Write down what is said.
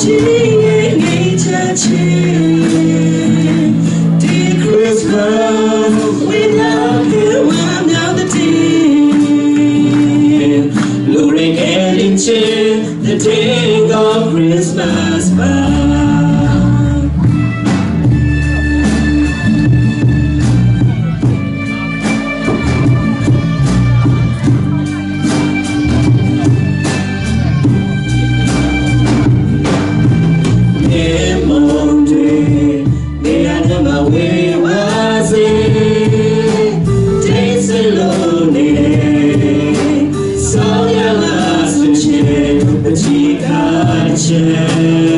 ချင်းငိတ်ချချင်းဒီ Christmas we love you ဝမ်းမြောက်တဲ့လူတွေခဲ့ချင်း The day of Christmas ပါ။ မြေမုံတွေနေရာတမဝေဝါစေတိတ်ဆလို့နေဆောင်းရလာဆွချေပချီခါချေ။